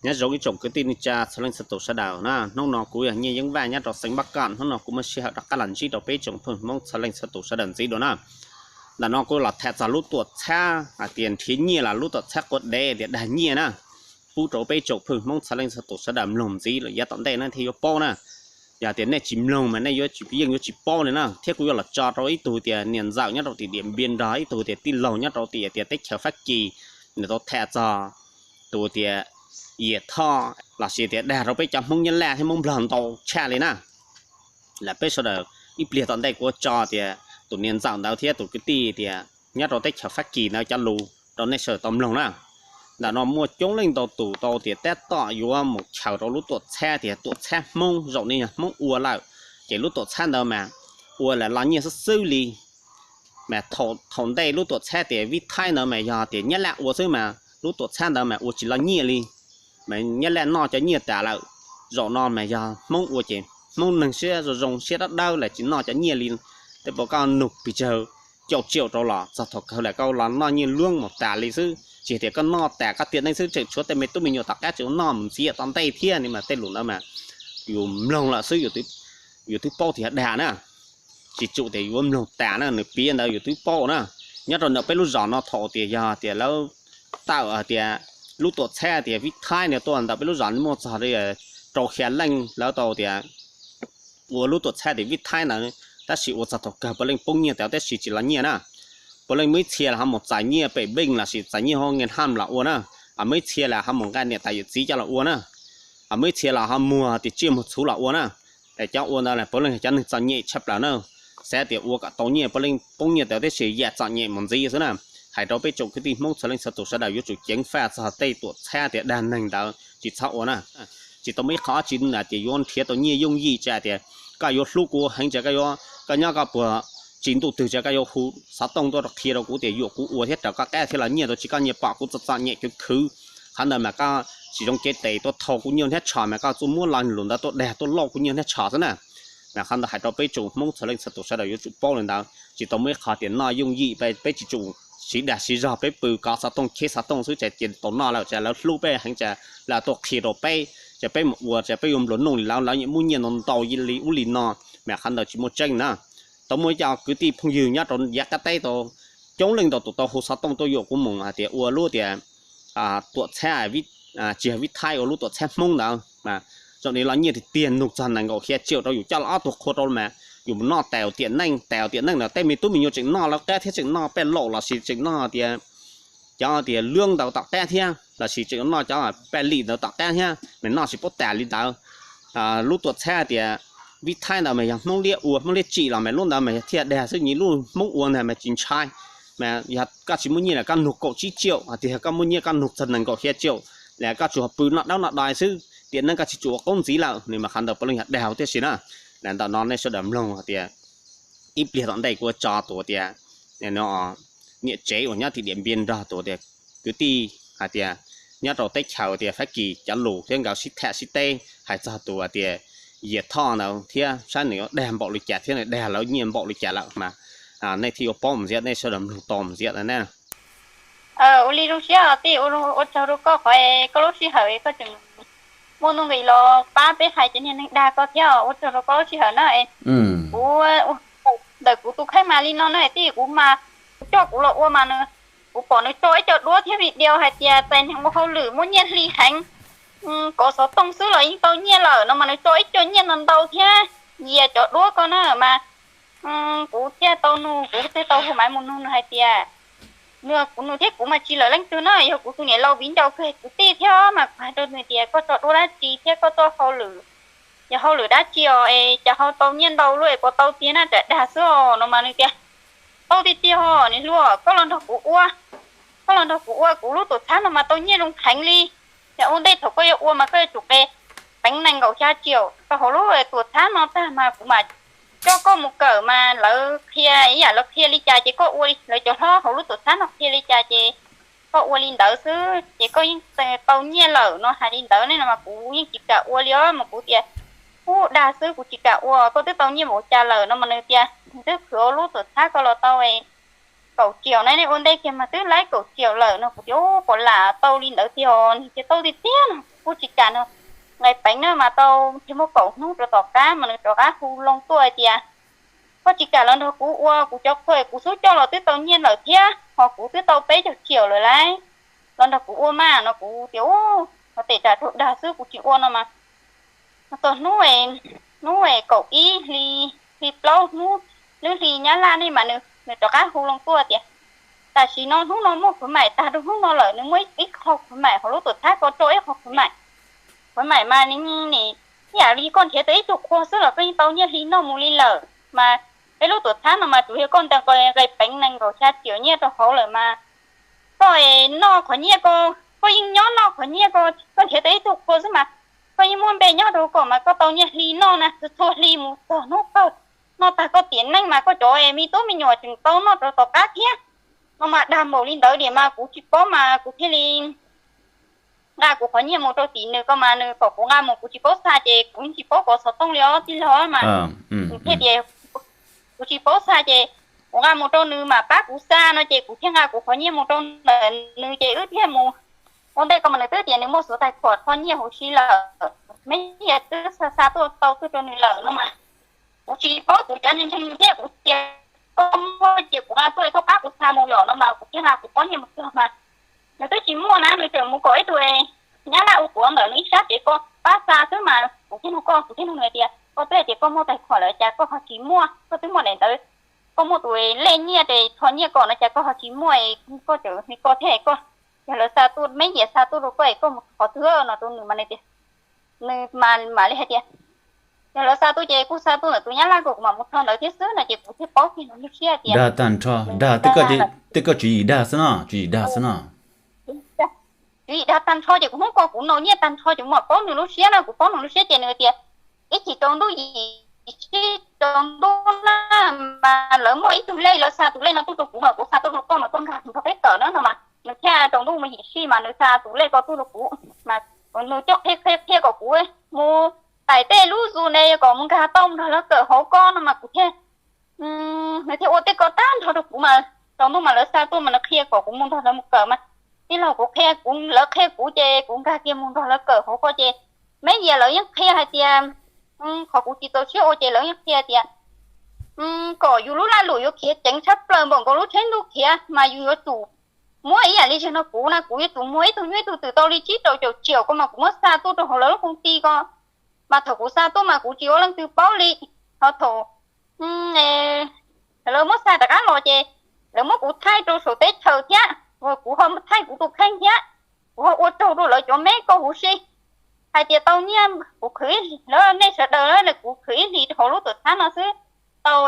Nyob zoo ib tsoom kwv tij neej tsa txhua leej txhua tus sawv daws na, hnub no kuv yog Nyiaj Yeeb Vaj nyob rau xeev Npab Kaj, hnub no kuv muaj sij hawm rov qab los ntsib rau peb tsoom phooj Hmoob txhua leej txhua tus sawv daws ntxiv dua na. Ntawm no kuv los tham txog lub tuam txhab hais tias nrhiav nyiaj los lub tuam txhab quav dev tias dag nyiaj na, pub rau peb tsoom phooj Hmoob txhua leej txhua tus sawv daws mloog ntxiv lawm yav tom ntej na thiaj yuav paub na. Yog tias nej tsis mloog mas nej yuav tsis, yeej yuav tsis paub li na. Thiab kuv yuav los tso rau ib tug tias niam ntxawm nyob rau tim Diam Npias nrog ib tug tias tij laug nyob rau tim tias teb chaws Fab Kis, nws tau tham txog tus tias Yias Thoj los sis tias dag rau peb cov Hmoob Nyab Laj thiab Hmoob Nplog ntau tshaj li na. Lam peb sawv daws ib pliag tom ntej kuv tso tias tus niam ntxawm ntawd thiab tus kwv tij tias nyob rau teb chaws Fab Kis ntawd cov lus rau nej sawv daws tau mloog na. Ntawm no muaj coob leej ntau tus tau tias tab tom yuav mus chaws rau lub tuam txhab tias tuam txhab Hmoob, zaum no yog Hmoob ua lawm, ces lub tuam txhab ntawd mas ua lam los nyiaj xwb xwb li. Mas thaum ntej lub tuam txhab tias Vib Thaib ntawd mas yog tias Nyab Laj ua xwb mas lub tuam txhab ntawd mas ua tsis los nyiaj li, mas Nyab Laj noj cov nyiaj tas lawm. Zaum no mas yog Hmoob ua ces Hmoob neeg siab zoo zoo siab dawb dawb lawm tsis noj cov nyiaj li. Tej puas koj nug pes tsawg caum tsiaum rau los txog thaum kawg lawm koj los noj nyiaj luab mus tas li xwb, tsis tias koj noj tas koj tiam neej xwb, tseem tshuav tej me tub me nyuam tom qab tseem noj mus ntxiv tom ntej thiab ne. Mas tej lus ntawd mas yus mloog lawm xwb yus twb paub tias dag na, tsis tsum tias yuav mloog tas na, nws piav ntawd yus twb paub na. Nyob rau ntawm peb lub zos no thaum tias yog tias lawv tawm hais tias lub tuam txhab tias Vib Thaib no tuaj ntawm peb lub zos muaj txog rau xya leej lawv tau tias ua lub tuam txhab tias Vib Thaib ntawd, tab sis ua txog thaum kawg puav leej poob nyiaj tas tab sis tsis los nyiaj na. Puav leej muaj ib txhia los ho mus txais nyiaj pem npeej los sis txais nyiaj hauv nqi ham los ua na, muaj ib txhia los ho mus nqa niam tais yawm txiv coj los ua na, muaj ib txhia los ho muag tias tsiaj muag txhuv los ua na. Es cov ua ntawd puav leej yog cov neeg txom nyem tshaj plaws na, xav tias ua kom tau nyiaj puav leej poob nyiaj tas tab sis yam txom nyem mus ntxiv xwb na. Hais rau peb tsoom kwv tij Hmoob txhua leej txhua tus sawv daws yuav tsum ceev faj txog tej tuam txhab tias dag neeg ntawd tsis txhob ua na. Tsis tau muaj ib qho dab tsi tias yuav nrhiav tau nyiaj yooj yim, tsis hais tias koj yuav hlub kuv heev ces koj nyob koj puag tsis ntuj twg ces koj yuav hu xov tooj tuaj rau qhia rau kuv tias yuam kuv ua thiab raws koj qab thiab los nyiaj tau tsis koj nyiaj pom kuv txom txom nyem khwv khwv. Qhov ntawd mas koj tsis zoo cev tes tuaj thau kuv nyuag hnab tsho mas koj tsuas muab lo lus ntawd tuaj dag tuaj lauj kuv nyuag hnab tsho xwb na. Mas qhov ntawd hais rau peb tsoom Hmoob txhua leej txhua tus sawv daws yuav tsum paub li ntawd, tsis tau muaj ib qho tias noj yooj yim, peb tsis tsum siv dag siv zog, peb pw kov xov tooj cheb xov tooj xwb ces cia tau noj lawm ces lawv hlub peb heev ces lawv tuaj qhia rau peb, ces peb mus ua ces peb yuav nplua nuj li lawv, lawv yeej muab nyiaj ntau ntau li ub li no. Mas qhov ntawd tsis muaj tseeb na. Tau muaj ib co kwv tij phooj ywg nyob rau yav qab teb tau coob leej ntau tus tau hu xov tooj tuaj yuam kuv mus hais tias ua lub tias tuam txhab, tsis yog Vib Thaib, ua lub tuam txhab Hmoob ntawd mas zaum no los nyiaj tiag tiag nug txog nees nkaum xya tsiaum rau yus coj los ob tug qhua rau mas yus mus noj tas tiam neej, tas tiam neej ntawd tej me tub me nyuam tseem noj lawv qab thiab tseem noj paj laum los sis tseem noj tias cov tias luab ntawd tom qab thiab los sis tseem noj cov paj lim ntawd tom qab thiab mas noj tsis paub tas li ntawd. Lub tuam txhab tias Vib Thaib ntawd mas yog Hmoob liab ua, Hmoob liab tsim los mas lub ntawd mas yog thiaj dag xwb, nyias lub Hmoob ua ntag mas tsis ntshai. Mas yog koj tsis muaj nyiaj los koj nug kaum tsib tsiaum, hos tias yog koj muaj nyiaj koj nug txog nees nkaum xya tsiaum, los koj tsuas pw noj dawb noj dai xwb, tiam neej koj tsis tsuas ua qoob ntxiv lawm, nws mas qhov ntawd puav leej yog dag huv tib si na. Los ntawm no nej sawv daws mloog hais tias ib pliag tom ntej kuv tso tus tias niam tsev uas nyob tim Diam Npias nrog tus tias kwv tij hais tias nyob rau teb chaws tias Fab Kis cov lus thiab nkawd sib tham sib teb hais txog tus tias Yias Thoj ntawd thiab saib nws yuav dag npaum li cas thiab nws dag lawv nyiaj npaum li cas lawm mas nej thiaj yuav paub mus ntxiv, nej sawv daws mloog tau mus ntxiv na. Ua li zoo siab tij, ua tsaug rau koj qhov koj lub sij hawm koj tseem muaj nuj nqis los pab peb hais cov niag neeg dag koj thiab, ua tsaug rau koj lub sij hawm na. Kuv ntawm kuv tus kheej mas li no na tij, kuv mas kuv coj kuv los ua mas nws, kuv pom nws tso ib co duab thiab video hais tias txais neeg ua hauj lwm muaj nyiaj hli heev, kov xov tooj xwb los yeej tau nyiaj lawm no mas nws tso ib co nyiaj ntau ntau thiab, yias cov duab ko na mas kuv thiaj tau nug, kuv thiaj tau hu maiv mus nug nws hais tias nws, kuv nug thiab kuv mas tsis lawm leej twg na, yog kuv tus niam laus viv ncaus kawg kwv tij thiab mas kuv hais rau nws tias koj tso duab dab tsi thiab koj txoj hauj lwm, yog hauj lwm dab tsi os es cas ho tau nyiaj ntau luaj es puas tau tiag na, tsam dag xwb os no mas nws tias tau tiag tiag os niam hluas, koj los nrog kuv ua, koj los nrog kuv ua kuv lub tuam txhab no mas tau nyiaj zoo heev li. Yog ua ntej thaum koj yuav ua mas koj yuav tsum qe peev nees nkaum xya tsiaum rau hauv lub tuam txhab no tag mas kuv mam coj koj mus kawm mas lawv qhia ib yam lawv qhia li cas ces koj ua li lawv cov hlob hauv lub tuam txhab no qhia li cas ces koj ua li ntawd xwb ces koj yeej tau nyiaj lawm no hais li ntawd ne no mas kuv yeej tsis kam ua li os mas kuv tias ub dag xwb kuv tsis kam ua, koj twb tau nyiaj npaum cas lawm no mas nws tias nws twb khwv hauv lub tuam txhab ko los tau kaum tsiaum na, nej ua ntej kiag mas twb laib kaum tsiaum lawm no kuv tias ub puas lam tau li ntawd tiag os, nws tias tau tiag tiag no. kuj tsis kam no. Nqis peev na mas tau ntshe muaj kaum hnub rau tom qab mas nws rov qab hu loo tuaj hais tias, koj tsis kam los nrog kuv ua kuv cov qhua, kuv xub coj los twb tau nyiaj lawm thiab ho kuv twb tau peb caug triệu lawm lauj, los nrog kuv ua mas no. Kuv tias, ub, ua tes tsam raug dag xwb kuv tsis ua no mas. Txog hnub, hnub kaum ib hli, hli plaub hnub, lub hli nyab laj ne mas nws, nws rov qab hu loo tuaj tias, tam sim no hnub no muaj khuyến mại tag rau hnub no lawm, nws muaj ib qho khuyến mại hauv lub tuam txhab ko rau ib qho khuyến mại. Khuyến mại mas nim ib yam li koj nrhiav tau ib tug qhua xwb los koj yeej tau nyiaj hli noj mus li lawm mas. Peb lub tuam txhab no mas tsuas yog koj nta nqis peev nees nkaum xya triệu nyiaj rau hauv lawm mas, koj noj qhov nyiaj ko, koj yeej nyob noj qhov nyiaj ko, koj nrhiav tau ib tug qhua xwb mas koj yeej muaj npe nyob rau ko mas koj tau nyiaj hli noj na, txhua txhua hli mus txog hnub kawg. Noj tag koj tiam neej mas koj cov me tub me nyuam tseem tau noj rau tom qab thiab. No mas dag npaum li ntawd diam mas kuv tsis paub mas kuv thiaj li nqa kuv qhov nyiaj mus rau tim nws ko mas nws kom kuv nqa mus kuv tsis paub xa ces kuv yeej tsis paub kov xov tooj li os tij laug mas. Nws thiaj tias kuv tsis paub xa ces kuv nqa mus rau nws mas pab kuv xa no ces kuv thiaj nqa kuv qhov nyiaj mus rau ntawm nws ces wb thiaj mus. Ua ntej ko mas nws twb tias nws muaj xuv tais khuam rho nyiaj huv si lawm, meb yam twb xa xa tuaj tau tuaj rau nws lawm no mas. Kuv tsis paub kuv cov ntseeg thiab kuv tias koj muaj ces kuv nqa tuaj koj pab kuv xa mus yom no mas kuv thiaj nqa kuv qhov nyiaj mus txog mas nws twb tsis muaj na, nws tseem mus kom ib tug nyab laj ua kuv ntawm nws ib sab tsev ko pab xa xwb mas kuv thiaj nug koj, kuv thiaj nug nws tias koj twb hais tias koj muaj tais khuam lawm cas koj ho tsis muaj, koj twb muaj daim ntawv, koj muaj tus lej nyiaj ces rho nyiaj kom no cas koj ho tsis muaj, koj tseem li koj thiab koj, yog lawv xa tuaj meb yam xa tuaj rau koj es koj mus qhov twg no rau nws mas nws tias, nws mam li hais tias yog lawv xa tuaj ces kuj xa tuaj ntawm tus nyab laj ko kuv mam mus rho ntawd thiab xwb no ces kuv thiaj paub kiag nws lub siab tias dag tag nrho, dag tej koj tswv yim dag xwb no, tswv yim dag xwb no. Tswv yim dag tag nrho ces kuv hnub ko kuv nau nyiaj tag nrho ces kuv mam paub nws lub siab no, kuv paub nws lub siab ces nws tias ib chim tsaus ntuj yim sij tsaus ntuj na mas lawv muaj ib tug lej lawv xa tus lej no tuaj rau kuv mas kuv xa tuaj rau koj mas koj nkag nrog peb kawm na no mas nws thiaj tsaus ntuj mus yim sij mas nws xa tus lej ko tuaj rau kuv mas nws coj qhia qhia qhia kom kuv mus tải tej lub zu ne kom mus nkag tau mus nrog lawv kawm hauv ko no mas kuv thiaj, nws thiaj ua tej ko tag nrho rau kuv mas tsaus ntuj mas lawv xa tuaj mas nws qhia kom kuv mus nrog lawv mus kawm mas tij laug kuv qhia kuv lawv qhia kuv ces kuv nkag kiag mus nrog lawv kawm hauv ko ces meb yam lawv yeej qhia hais tias qhov kuv tsis txaus siab ua ces lawv yeej qhia tias kom yus lub laj lum yuav khiav ceev tshaj plaws npaum nkaus lub tsheb ntuj khiav mas yus yuav tsum muab ib yam li zag no kuv na kuv yuav tsum muag ib tug nyuj ib tug twm tau li tsib rau caum triệu ko mas kuv muab xa tuaj rau hauv lawv lub công ty ko mas thaum kuv xa tuaj mas kuv tsis ua leej twg paub li. Ho thaum lawv muab xa rov qab los ces lawv muab kuv thaij rau saum teb chaws thiab, kuv ho thaij kuv tus kheej thiab, kuv ho ua raug rau lawv cov meb ko huv si hais tias tau nyiaj kuv khwv, lawv nej sawv daws kuv khwv ib hlis rau hauv lub tuam txhab no xwb tau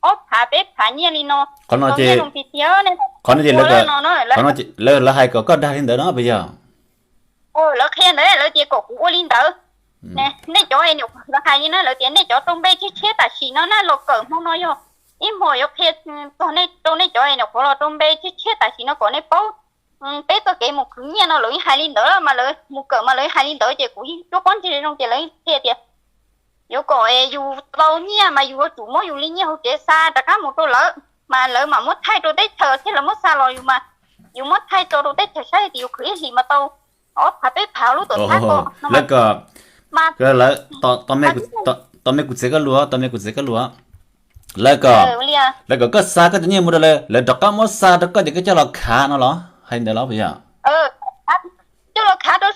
ob phav peb phav nyiaj li no. Qhov no ces, qhov no ces lawv hais kom koj dag li ntawd no puas yog? Lawv qhia ntawd lawv tias kom kuv ua li ntawd. Nej cov, lawv hais li na lawv tias nej cov rau npe tshiab tshiab tam sim no na los kawm hmo no yog ib hmo yuav qhia txog nej rau nej cov nyuam qhuav los rau npe tshiab tshiab tam sim no kom nej paub peb txoj kev mus khwv nyiaj no lawv yeej hais li ntawd mas lawv mus kawm mas lawv yeej hais li ntawd ces kuv yeej tsuab pob ntseg zoo ces lawv yeej qhia tias yuav kom yus tau nyiaj mas yus yuav tsum muab yus li nyiaj hauv tsev xa rov qab mus rau lawv mas lawv mam muab thaij rau teb chaws thiab lawv muab xa los yus mas yus muab thaij tso rau teb chaws saib tias yus khwv ib hlis mas tau ob phav peb phav lub tuam txhab ko. Lawv kom, mas tau me kuv txiv koj lus, tau me kuv txiv koj lus. Lawv kom, lawv kom koj xa koj cov nyiaj mus rau lawv, lawv rov qab muab xa rau koj ces koj coj los khav no los hais li ntawd los puas yog? Coj los khav rau,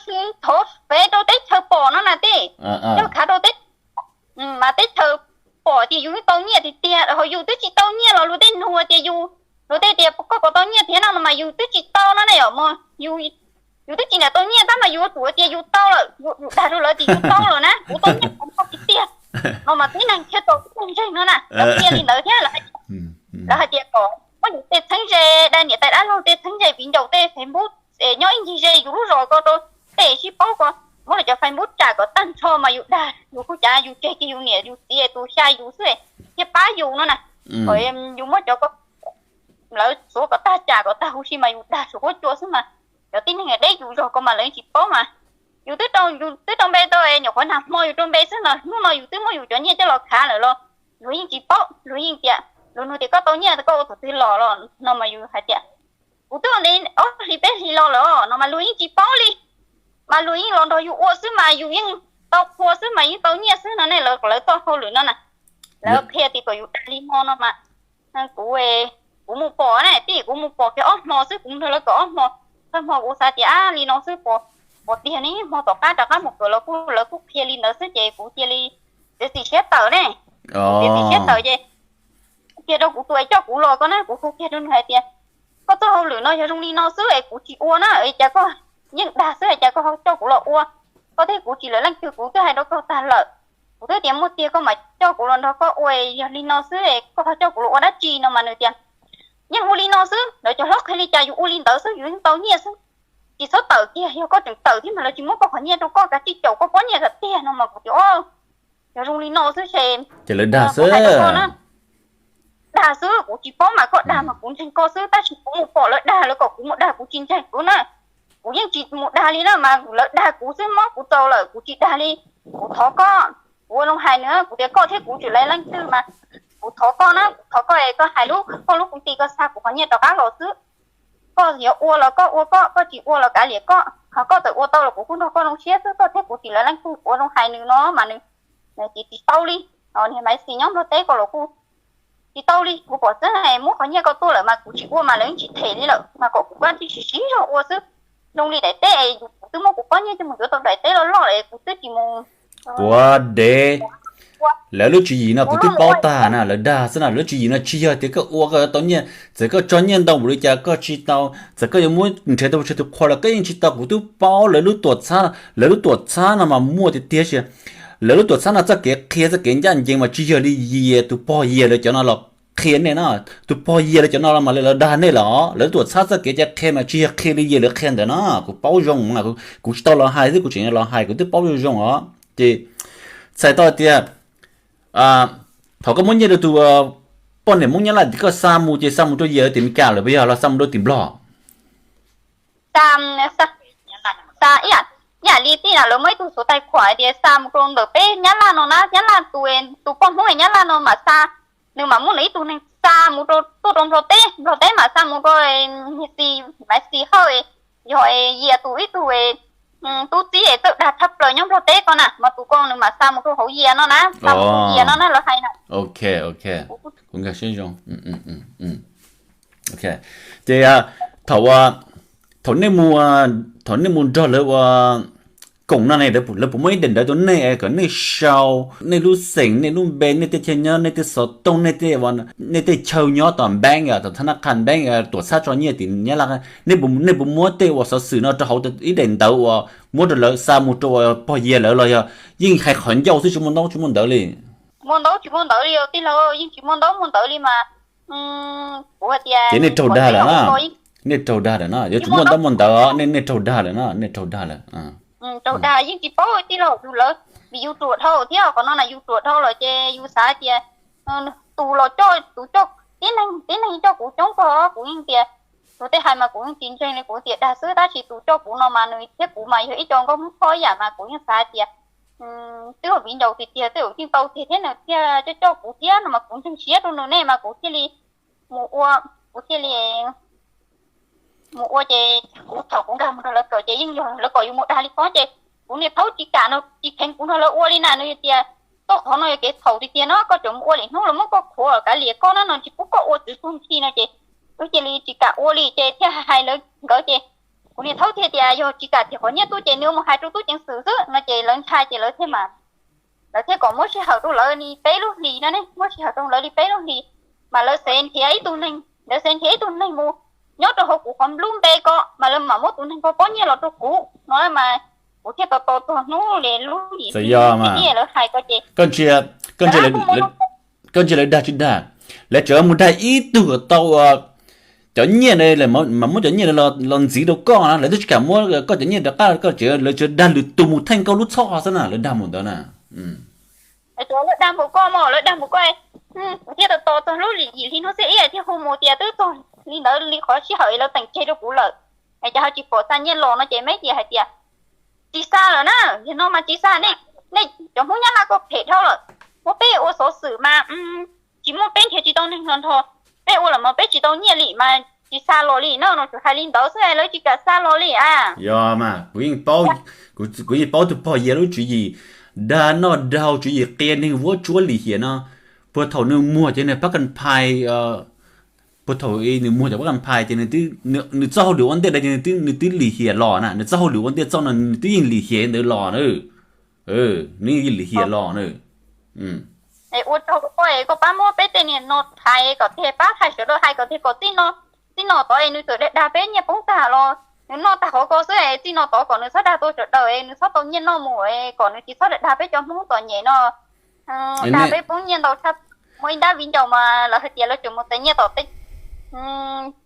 thov fev rau teb chaws pom no na tij. Coj khav rau teb, mas teb chaws pom tias yus tau nyiaj tiag tiag, ho yus twb tsis tau nyiaj los luag tej nug tias yus, luag tej tias koj puas tau nyiaj thiab no no mas yus twb tsis tau no na yom, yus twb tsis niam tau nyiaj tab mas yus yuav tsum tias yus tau lawm, yus dag rau lawv tias yus tau lawm na, kuv tau nyiaj kuv tau tiag tiag no mas tib neeg thiaj tau tib neeg ntseeg no na. Lawv qhia li ntawd thiab lawv hais tias kom muab yus tej txheeb ze, dai niam tais dab laug tej txheeb ze viv ncaus tej Facebook nyob ib ncig ze yus lub zos ko rau tej sib paub ko, muab lawv cov Facebook tsam kom tag nrho mas yus dag yus kuj cav yus tseg kiag yus niam yus txiv tus xya yus xwb thiaj pab yus no na. Kom yus muab cov ko, lawv xuav kom tag tsam kom tag huv si mas yus dag suav huab cua xwb mas cov tib neeg deb yus zog ko mas lawv yeej tsis paub mas. Yus twb rau, yus twb rau npe tau nyuam qhuav nag hmo yus rau npe xwb no, hnub no yus twb muab yus cov nyiaj coj los khav lawm los luag yeej tsis paub, luag yeej tias, luag nug tias koj tau nyiaj koj ua tus twg los los no mas yus hais tias kuv twb ua ntev ob hlis peb hlis los lawm no mas luag yeej tsis paub li. mas luag yeej los nrog yus ua xwb mas yus yeej tau qhua xwb mas yeej tau nyiaj xwb no ne. Lawv, lawv txoj hauj lwm no na, lawv qhia tias kom yus dag li no no mas kuv, kuv mus pom na, tij kuv mus pom kiag ob hmo xwb, kuv nrog lawv kawm ob hmo, thawj hmo kuv xav tias ab li no xwb pom, pom tiag ne, hmo tom qab rov qab mus kawm los kuj lawv kuj qhia li ntawd xwb ces kuv cia li txiav txim siab tawm ne. Kuv txiav txim siab tawm ces kiag rau kuv tus es coj kuv los ko na, kuv hu kiag rau nws hais tias koj txoj hauj lwm no yog zoo li no xwb es kuv tsis ua na, es cas koj yeej dag xwb es cas koj ho coj kuv los ua? Koj thiab kuv tsis lawv leej twg, kuv twb hais rau koj tag lawm. Kuv twb tias muaj tiag koj mam coj kuv los nrog koj ua, yog li no xwb es koj ho coj kuv los ua dab tsi no mas nws tias yeej ua li no xwb, lawv cov hlob qhia li cas yus ua li ntawd xwb, yus yeej tau nyiaj xwb. Tsis txhob tawm kiag, yog koj tseem tawm thiab mas lawv tsis muab koj qhov nyiaj rau koj, kav tsij caum koj pob nyiaj kom tiag no mas kuv tias o, yog zoo li no xwb ces lawv dag xwb. Dag xwb, kuv tsis paub mas koj dag mas kuv ntseeg koj xwb, tab sis kuv mus pom lawv dag, lawv kom kuv mus dag kuv tsis ntseeg kuv na. Kuv yeej tsis mus dag li na mas lawv dag kuv xwb, mob kuv txaus lawm kuv tsis dag li. Kuv thov koj, kuv ua zoo hais nws, kuv tias koj thiab kuv tsis lawv leej twg mas kuv thov koj na, kuv thov koj es koj hais lub, koj lub koom tij koj xa kuv qhov nyiaj rov qab los xwb. Koj yuav ua los koj ua koj, koj tsis ua los kav liam koj, ho koj txawm ua tau los kuv kuj nrog koj zoo siab xwb, koj thiab kuv tsis lawv leej twg, kuv ua zoo hais nws no mas nws tias tsis tau li. Niag Maiv Xis nyob Nplog teb ko los kuj tsis tau li, kuv pom xwb, muab qhov nyiaj ko tuaj lawm mas kuv tsis ua mas lawv yeej tsis them li lawm, mas kom kuv koj tsis siv zog ua xwb. Zoo li daim teb es kuv twb muab kuv pob nyiaj coj mus yuav tau daim teb loj loj lawm kuv twb tsis mus. Puav dev, lawv lub tswv yim no kuv twb paub tag na, lawv dag xwb na, lawv lub tswv yim no tsis yog tias koj ua koj yuav tau nyiaj, txawm koj tso nyiaj ntau npaum li cas koj tsis tau, txawm koj yuav muab nrhiav tau tus qhua los koj yeej tsis tau, kuv twb paub lawv lub tuam txhab, lawv lub tuam txhab no mas muaj tiag tiag. Lawv lub tuam txhab no txoj kev qhia txoj kev ncaj ncees mas tsis yog li Yias tus pog Yias lawv cov no los qhia nej na. Tus pog Yias lawv cov no los mas lawv dag nej los, lawv lub tuam txhab txoj kev cai qhia mas tsis yog qhia li Yias lawv qhia ntawd no, kuv paub zoo na, kuv tsis tau los hais xwb, kuv tseem los hais, kuv twb paub zoo zoo os. Ces txhais tau tias thaum koj muab nyiaj rau tus poj niam Hmoob Nyab Laj ces koj xa mus ces xa mus rau Yias tim Meskas lawm puas yog los xa mus rau tim Nplog? Xa, xa, ib yam li tij na, lawv muaj ib tug xuv tais khuam hais tias xa mus rau ntawm peb Nyab Laj no na, Nyab Laj tus, tus poj Hmoob Nyab Laj no mas xa, nws mam muab nws ib tug neeg xa mus rau, tuaj rau Nplog teb, Nplog teb mas xa mus rau Maiv Xis, Maiv Xis Hawj, yog Yias tus ib tug tub txib es txawj dag tshaj plaws nyob Nplog teb ko na, mas tus ko nws mam xa mus rau hauv Yias no na, xa mus rau Yias no na lawv hais na. Ok, ok, kuv nkag siab zoo. Ces thaum, thaum nej mus, thaum nej mus nrog lawv ua koom no ne, lawv puas muab ib daim ntawv rau nej kom nej sau nej lub xeem, nej lub npe, nej tej chaw nyob, nej tej xov tooj, nej tej, nej tej chaw nyob tom bank, tom thab nab qha bank, tuam txhab tso nyiaj tim Nyab Laj, nej puas muab tej uas xov xwm no rau hauv ib daim ntawv uas muab rau lawv xa mus rau pog Yias lawv los yog yeej hais qhov ncauj xwb tsis muaj ntaub tsis muaj ntawv li? Muaj ntaub tsis muaj ntawv li tij laug, yeej tsis muaj ntaub muaj ntawv li mas. Kuv hais tias ces nej raug dag lawm na. Nej raug dag lawm na, yuav tsum muaj ntaub muaj ntawv, nej, nej raug dag lawm na, nej raug dag lawm. Raug dag yeej tsis paub tij laug, yus lawv, vim yus ruam dhau thiab, qhov no na yus ruam dhau lawm ces yus xav tias tus los coj, tus coj, tib neeg, tib neeg coj kuv coob kawg, kuv yeej tias tus tej hais mas kuv yeej tsis ntseeg li, kuv tias dag xwb, tab sis tus coj kuv no mas nws thiab kuv mas yog ib co nkauj Hmoob Thoj ib yam mas kuv yeej xav tias twb yog viv ncaus tiag tiag twb yeej tau tiag thiab nws thiaj coj coj kuv thiab no mas kuv ntseeg siab rau nws ne mas kuv thiaj li mus ua, kuv thiaj li mus ua ces kuv thaum kuv nkag mus nrog lawv kawm ces yeej yog lawv kom yus mus dag li ko ces kuv niaj thaub tsis kam no tsis kheev kuv nrog lawv ua li na, nws tias txoj qhov no yog kev txhaum tiag tiag no, koj tseem mus ua lwm hnub los muab koj khuav kav liam koj na no tsis pub koj ua txwv tug nthi no ces kuv cia li tsis kam ua li ces thiaj hais lawv nkawd ces kuv niaj thaub thiaj tias yog tsis kam thiaj qhov nyiaj tuaj ces nws mus hais rau tub ceev xwm xwb no ces lawv ntshai ces lawv thiaj mas lawv thiaj kom muab sij hawm rau lawv li peb lub hlis no ne, muab sij hawm rau lawv li peb lub hlis mas lawv xav nrhiav ib tug neeg, lawv xav nrhiav ib tug neeg mus nyob rau hauv kuv qhov lub npe ko mas lawv mam muab tus neeg ko pob nyiaj los rau kuv no mas kuv thiaj tos tos txog hnub li lub hlis ib lawv hais ko ces koj ntsia lawv dag tsis dag, lawv tseem mus dag ib tug kom tau cov nyiaj, mas muab cov nyiaj los ntxiv rau koj na, lawv twb tsis kam muab koj cov nyiaj rov qab, koj tseem, lawv tseem dag lwm tus mus theej koj lub txhoj xwb na, lawv dag mus ntawd na. Lawv dag mus koj mas, lawv dag mus koj, kuv thiaj tos tos txog lub hlis yim hli hnub xiab ib thiaj hu mus tias twb txog li ntawd li qhov sij hawm lawv teem tseg rau kuv lawm, es cas ho tsis pom xa nyiaj los no ces meb cia hais tias tsis xa lawm na, yog no mas tsis xa, nej cov Hmoob Nyab Laj koj phem dhau lawm, muab peb ua xov xwm mas tsis muaj peb nrhiav tsis tau neeg los nrog peb ua los mas peb tsis tau nyiaj li mas tsis xa los li no, no tsuas hais li ntawd xwb, lawv tsis kam xa los li a. Yog mas, kuv yeej paub, kuv yeej paub tus pog Yias lub tswv yim dag noj dag haus, tswv yim qia neeg vuab tsuab lim hiam no. Puag thaum nws muag cov niag pab kas phais, puag thaum nws muag cov pab kas phais ces nws txoj hauj lwm ua ntej ntawd ces nws twb lim hiam los na, nws txoj hauj lwm ua ntej txoj no nws twb yeej lim hiam ntawd los na. Nws yeej lim hiam los na. Ua tsaug koj, koj pab muab peb tej niag no hais kom tiag, pab hais sawv daws hais kom tiag kom txij no, txij no tod es nws txawm dag dag peb nyiaj poob tag los nws noj tag qhov ko xwb, txij no tod kom nws txhob dag tau sawv daws, nws txhob tau nyiaj noj mus, kom nws tsis txhob dag dag peb cov Hmoob txom nyem no, dag peb poob nyiaj ntau tshaj. Muaj ib dab viv ncaus mas lawv hais tias lawv tseem mus txais nyiaj tom teb,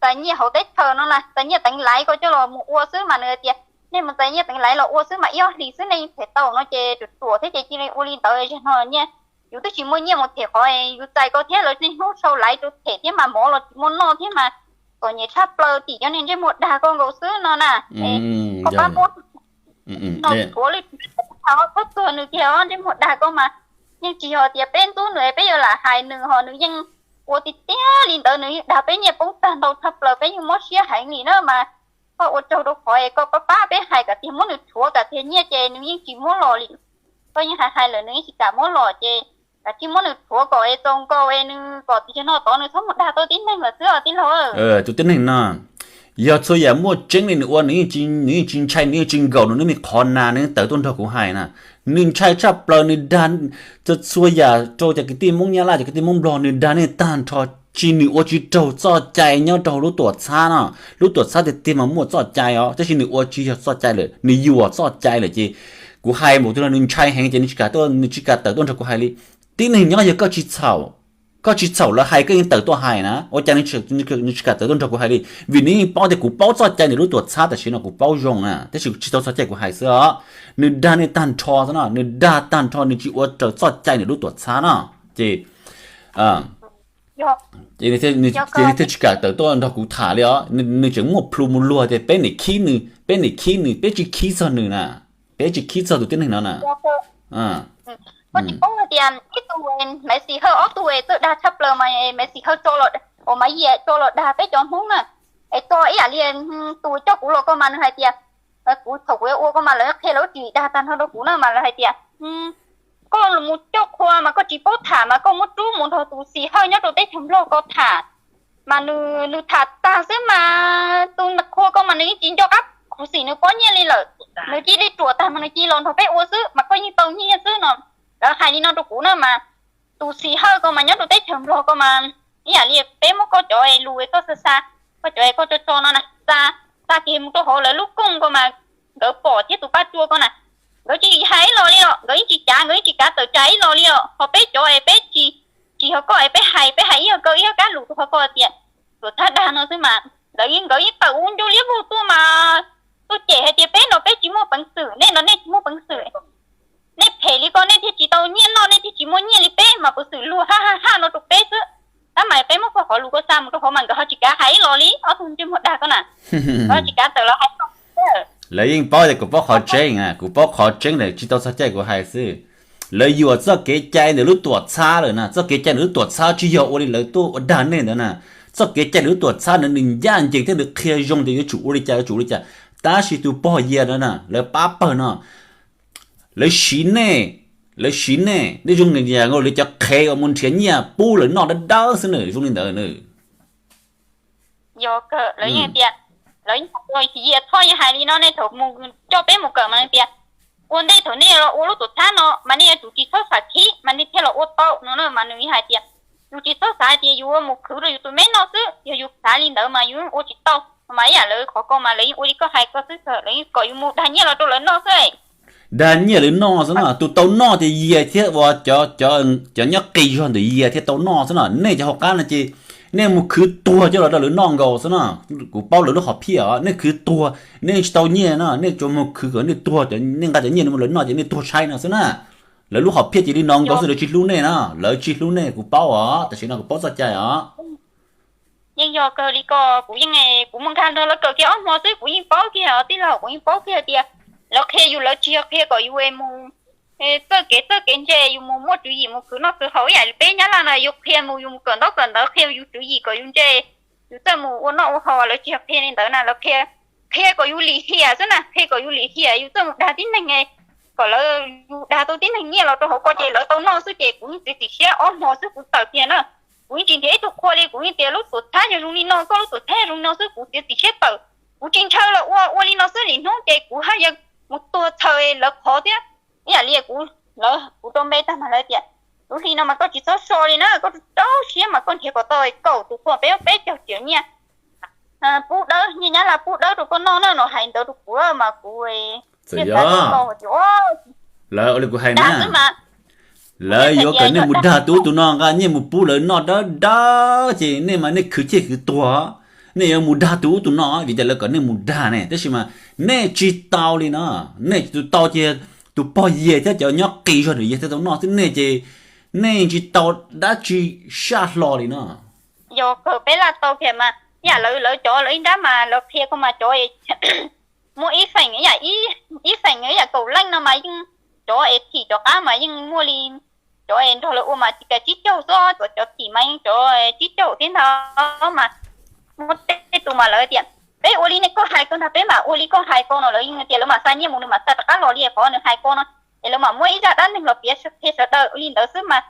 txais nyiaj hauv teb chaws no na, txais nyiaj teev laiv ko coj los mus ua xwb mas nws hais tias nej mus txais nyiaj teev laiv los ua xwb mas ib ob hlis xwb nej yeej them tau no ces ruam ruam thiab ces cia li ua li ntawd, zaum no nyiaj yus twb tsis muaj nyiaj mus them qhov yus txais ko thiab, lawv niaj hnub sau laiv rau them thiab mas mov los tsis muaj noj thiab mas txom nyem tshaj plaws tim cov niag ntsej muag dag ko nkaus xwb no na. Koj pab muab no thuav lwj thav txhua txhua txhua nws kiag, ntsej muag dag ko mas yeej tsis yog tias peb ntxub nws peb yuav lam hais nws ho nws yeej ua tiag tiag li ntawd, nws yeej dag peb nyiaj poob tag ntau tshaj plaws, peb yeej mob siab heev li na mas koj ua tsaug rau qhov es koj pab pab peb hais kom tiag, muab nws rhuav kom tiag, nyiaj ces nws yeej tsis muab los li. Koj yeej hais hais lawm nws yeej tsis kam muab los ces kav tsij muab nws rhuav kom es txaus nkaus es nws kom tias no tod nws txhob mus dag tau tib neeg lawm xwb os tij laug. Tus tib neeg no yog txhua yam muaj tseeb li nws ua, nws yeej tsis ntshai, nws yeej tsis nkaum nws lub me qhov nas, nws yeej tawm tuaj nrog kuv hais na. Nws ntshai tshaj plaws, nws dag txhua yam rau cov kwv tij Hmoob Nyab Laj, cov kwv tij Hmoob Nplog, nws dag nej tag nrho. Tsis, nws ua tsis raug txoj cai nyob rau hauv lub tuam txhab no. Lub tuam txhab tiag tiag mas muaj txoj cai os, tab sis nws ua tsis yog txoj cai lawm, nws yuam txoj cai lawm ces kuv hais npaum twg los nws ntshai heev ces nws tsis kam tuaj, nws tsis kam tawm tuaj nrog kuv hais li. Tib neeg nyob yog koj tsis txhaum, koj tsis txhaum lawv hais koj yeej tawm tuaj hais na, ua cas nws tsis kam tawm tuaj nrog kuv hais li? Vim nws yeej paub tias kuv paub txoj cai nws lub tuam txhab, tam sim no kuv paub zoo na, tab sis tsis tau txog caij kuv hais xwb os. Nws dag nej tag nrho xwb no, nws dag tag nrho, nws tsis ua raws txoj cai nws lub tuam txhab no ces ces nws thiaj tsis kam tawm tuaj nrog kuv tham li os. Nws tseem muaj plhu mus luag tias peb niam khib nws, peb niam khib nws, peb tsis khib txog nws na, peb tsis khib txog tus tib neeg no na. Koj tsis paub hais tias ib tug Maiv Xis Hawj, ob tug txawj dag tshaj plaws mas Maiv Xis Hawj tso los, uas Maiv Yias tso los dag peb cov Hmoob na. Es tso ib yam li tus coj kuv los ko mas nws hais tias, kuv thaum kuv yuav ua ko mas lawv qhia lawv tsis dag tag nrho rau kuv na mas lawv hais tias koj mus coj qhua mas koj tsis paub tham mas koj muab rub mus nrog tus Xis Hawj nyob rau teb chaws Nplog ko tham. Mas nws, nws tham tag xwb mas tus qhua ko mas nws yeej tsis nco qab khuv xim nws pob nyiaj li lawm, nws cia li ruam tag mas nws cia li los nrog peb ua xwb mas koj yeej tau nyiaj xwb no. Lawv hais li no rau kuv na mas tus Xis Hawj ko mas nyob rau teb chaws Nplog ko mas ib yam li peb muab koj cov lus koj xa xa, koj cov koj tso tso no na, xa, xa kiag mus rau hauv lawv lub kooj ko mas nkawd pom thiab tus Paj Tsua ko na, nkawd tsis hais ib los li os, nkawd yeej tsis cav, nkawd yeej tsis kav tawm tsam ib los li os. Ho peb cov es peb tsis, tsis yog koj es peb hais, peb hais ib yog kaw ib yog kab lus rau qhov koj tias tuam txhab dag no xwb mas lawv, nkawd yeej tawm ua ncauj liab vog tuaj mas tuaj cem hais tias peb no peb tsis muaj peev xwm, nej no nej tsis muaj peev xwm, nej phem li ko nej thiaj tsis tau nyiaj noj, nej thiaj tsis muaj nyiaj li peb mas peev xwm luag ha ha ha no rau peb xwb. Tab mas peb muab koj qhov lus koj xa mus rau hauv mas nkawd ho tsis kav hais ib los li, ob tug ntsej muag dag ko na, nkawd ho tsis kav tawm los hais. Lawv yeej paub tias kuv paub qhov tseeb, kuv paub qhov tseeb lawm, tsis tau txog caij kuv hais xwb. Lawv yuam txoj kev cai ntawm lub tuam txhab lawm na, txoj kev cai ntawm lub tuam txhab tsis yog ua li lawv tuaj ua dag nej ntawd na. Txoj kev cai ntawm lub tuam txhab ntawd nws ncaj ncees thiab nws qhia zoo tias yuav tsum ua li cas, yuav tsum ua li cas. Tab sis tus pog Yias ntawd na, lawv pab pawg no, lawv siv nej, lawv siv nej, nej zoo li cas, lawv cov qhev uas mus nrhiav nyiaj pub lawv noj dawb dawb xwb na, zoo li ntawd na. Yog kawg, lawv yeej tias, lawv yeej, Yias Thoj yeej hais li no, nej thaum mus coj peb mus kawm mas tias ua ntej thaum nej los ua lub tuam txhab no mas nej yuav tsum tsis txhob xav khib mas nej thiaj los ua tau no na. Mas nws hais tias yus tsis txhob xav tias yus ua mus khwv rau yus tus me noj xwb, yog yus xav li ntawd mas yus ua tsis tau. Mas ib yam lawv qhov ko mas lawv yeej ua li koj hais ko xwb, lawv yeej kom yus mus dag nyiaj los rau lawv noj xwb. Dag nyiaj lawv noj xwb no, tus tau noj ces Yias thiab uas cov nyob qis zog ntawm Yias thiaj tau noj xwb no. Nej cov hauv qab no ces nej mus khwv tuag coj los rau lawv noj nkaus xwb no. Kuv paub lawv lub hom phiaj os, nej khwv tuag, nej tsis tau nyiaj no, nej tsuas mus khwv kom nej tuag, nej nqa cov nyiaj no lawv noj ces nej tuag tshaib no xwb na. Lawv lub hom phiaj ces li no nkaus xwb, lawv tsis hlub nej no, lawv tsis hlub nej kuv paub os, tam sim no kuv paub txoj cai os. Yeej yog kawg li ko, kuv yeej, kuv mus nkag nrog lawv kawm kiag ob hmo xwb kuv yeej paub kiag os tij laug, kuv yeej paub kiag tias lawv qhia yus lawv tsis yog qhia kom yus mus txawj kev txawj kev ntse, yus mus muaj tswv yim mus khwv noj khwv haus ib yam li peb Nyab Laj no, yus qhia mus yus mus kawm ntaub kawm ntawv qhia yus tswv yim kom yus ntse, yus txawj mus ua noj ua haus lawv tsis yog qhia li ntawd na, lawv qhia, qhia kom yus lim hiam xwb na, qhia kom yus lim hiam, yus txawj mus dag tib neeg kom lawv, yus dag tau tib neeg nyiaj los rau hauv ko ces lawv tau noj xwb ces kuv yeej txiav txim siab ob hmo xwb kuv tawm kiag na. Kuv yeej tsis nrhiav ib tug qhua li, kuv yeej tias lub tuam txhab yog zoo li no, koj lub tuam txhab yog zoo li no xwb, kuv txiav txim siab tawm. Kuv tsis ntshaw los ua ua li no xwb, lim hnub ces kuv haj yam mus tuag txhaws lawv qhov thiab. Ib yam li kuv, lawv kuv rau npe tag mas lawv tias, lub hli no mas koj tsis txhob so li na, koj rau siab mas koj nrhiav kom tau kaum tus qhua peb peb caug triệu nyiaj, pub dawb, nyiaj Nyab Laj pub dawb rau koj noj na no, hais ntawd rau kuv mas kuv txawm yog, lawv ua li kuv hais na, lawv yuav kom nej mus dag tus ub tus no nqa nyiaj mus pub lawv noj dawb dawb ces nej mas nej khwv ciaj khwv tuag, nej yuav mus dag tus ub tus no vim tias lawv kom nej mus dag ne, tab sis mas nej tsis tau li no, nej tsis tau ces tus pog Yias thiab cov nyob qis zog ntawm Yias thiaj tau noj xwb, nej ces nej tsis tau dab tsi saj hlo li no. Yog kawg peb laj tau kiag mas ib yam lawv, lawv cov lawv ib nrab mas lawv qhia koj mas cov muaj ib feem, ib feem ib yam kaum leej no mas yeej, cov es thim cov qab mas yeej muaj li, cov es nrog lawv ua mas tsis kav tsib caug xwb, cov thim mas yeej cov tsib caug thiab ntag mas. Muaj tej tus mas lawv tias peb ua li nej koj hais ko ntag, peb mam ua li koj hais ko no, lawv yeej tias lawv mam xa nyiaj mus nws mam xa rov qab los li qhov nws hais ko no, es lawv mam muab ib zaj dab neeg los piav qhia sawv daws li ntawd xwb mas.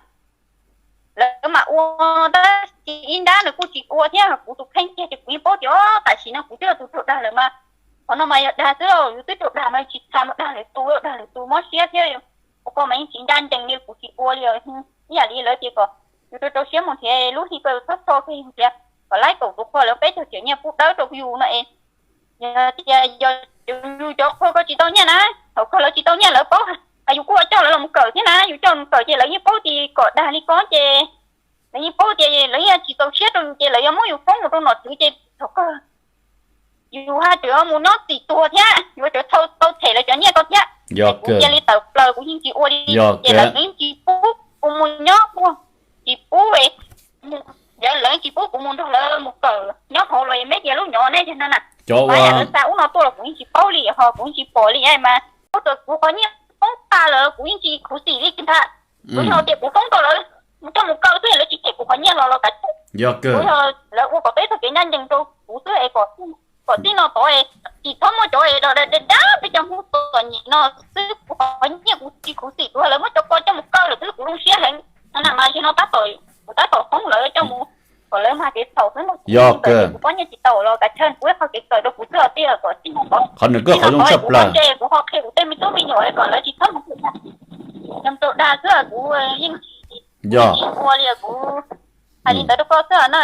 Lawv mam ua, tab sis ib nrab nws kuj tsis ua thiab, kuv tus kheej kiag ces kuv yeej paub tias tam sim no kuv twb yog tus raug dag lawm mas. Qhov no mas yog dag xwb, yus twb raug dag mas tsis txhob mus dag lwm tus, dag lwm tus mob siab thiab. Ua koj mas yeej tsis ncaj ncees li, kuv tsis ua li. Ib yam li lawv tias kom yus rau rau siab mus nrhiav lub hli ko, txhob so kiag, nrhiav kom laib kaum tus qhua lawv peb caug triệu nyiaj pub dawb rau yus no es. Yog tias yog yus cov qhua ko tsis tau nyiaj na, thaum kawg lawv tsis tau nyiaj lawv paub, yus kuj ua coj lawv los mus kawm thiab na, yus coj mus kawm ces lawv yeej paub tias kom dag li ko ces lawv yeej paub tias lawv yeej tsis txaus siab rau yus ces lawv yuav muab yus foob mus rau nom tswv ces thaum kawg yus haj tseem mus nyob txim tuag thiab, yus tseem tau them lawv cov nyiaj ko thiab. Kuv cia li tawm plaws, kuv yeej tsis ua li ces lawv yeej tsis pub kuv mus nyob, tsis pub, lawv tsis pub kuv mus nrog lawv mus kawm nyob hauv los meb tias lub nyov nej no na. Cov uas lawv xa ub no tuaj los kuv yeej tsis paub li, ho kuv yeej tsis pom li mas. Kuv qhov nyiaj foob tag lawm kuv yeej tsis khuv xim li ntag. Kuv yog tias kuv foob tau lawv coj mus kaw xwb, lawv tsis them kuv qhov nyiaj los los kav, kuv yog lawv ua kom peb txoj kev ncaj ncees rau kuv xwb es kom txij no tod tsis txhob muaj cov es dab peb cov Hmoob txom nyem no xwb. Kuv qhov nyiaj kuv tsis khuv xim, kuv yog lawv muab cov ko coj mus kaw lawm xwb kuv zoo siab heev. Mas zaum no tab tom, kuv tab tom foob lawv coj mus kom lawv mag kev txhaum xwb. Yog kuv poj niam tsis tau los kav tsij kuv ib qho kev kawm rau kuv xwb os tij, kom txij no tod, qhov nws kawg qhov zoo tshaj plaws. Kuv ho qhia kuv tej me tub me nyuam kom lawv tsis txhob mus, yog tau dag xwb kuv yeej tsis ua li, kuv hais li ntawd rau koj xwb na.